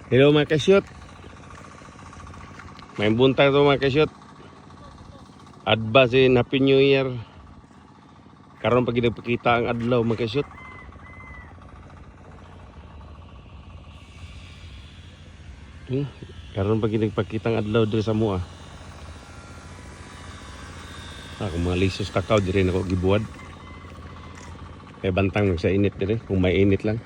Hello, mga kasyot. May buntag to, mga kasyot. Advance in Happy New Year. Karon pag ginagpakita ang adlaw, mga kasyot. Karon pag ginagpakita ang adlaw diri sa mua. Ah, kung mga lisos kakao diri nako gibuwad. Kay bantang sa init diri kung may init lang.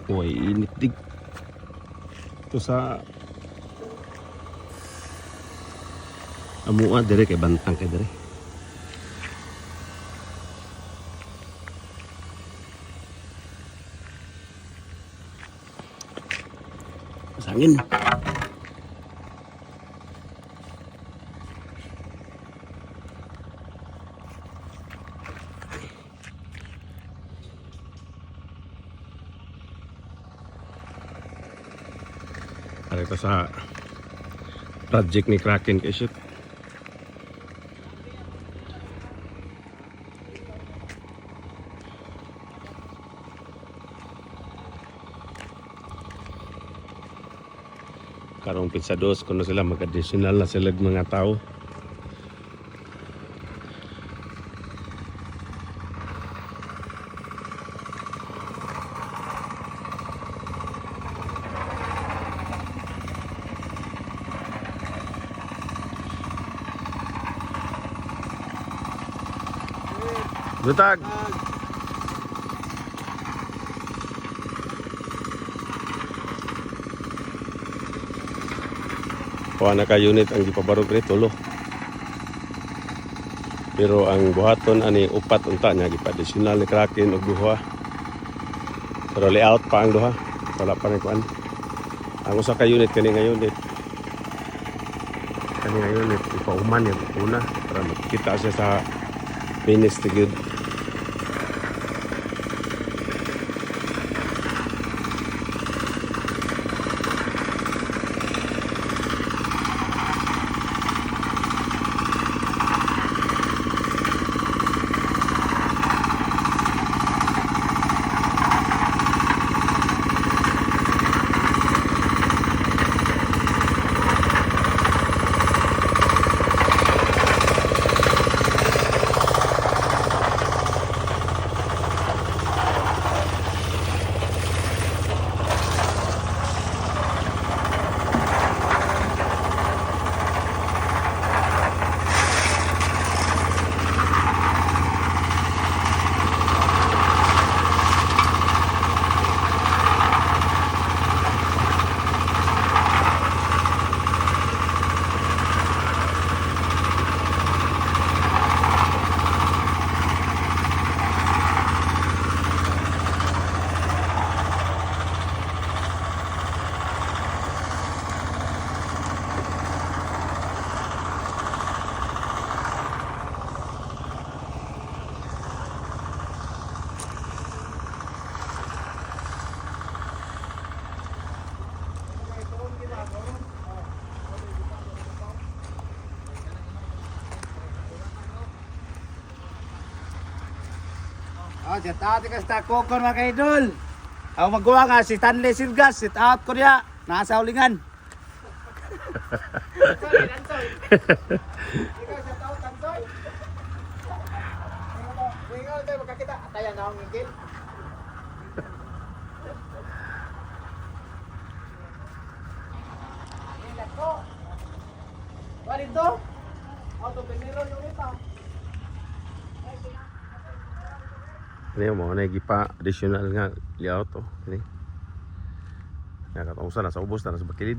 Uy, init dig. Ito sa amua dire kay bantang kay dire. Sangin. Para ito sa project ni Kraken kay shoot. Karong pizza dos kuno sila mag-additional na sila mga tao. Butag. Kuha na ka unit ang gipabarog rin tulo. Pero ang buhaton ani upat unta niya gipa-additional ni Kraken og duha. Pero layout pa ang duha. Wala pa ni kuan. Ang usa ka unit kani nga unit. Kani nga unit ipauman yung una para makita siya sa finish to good. Oh, shout out ka sa Coco, mga kaidol. Ang magawa nga si Stanley Silgas, shout out ko niya. Nasa ulingan. Dito? Auto Benero yung ito. Kani mo na gipa additional nga layout to kani. Nakatong usa na sa ubos na sa bakilid.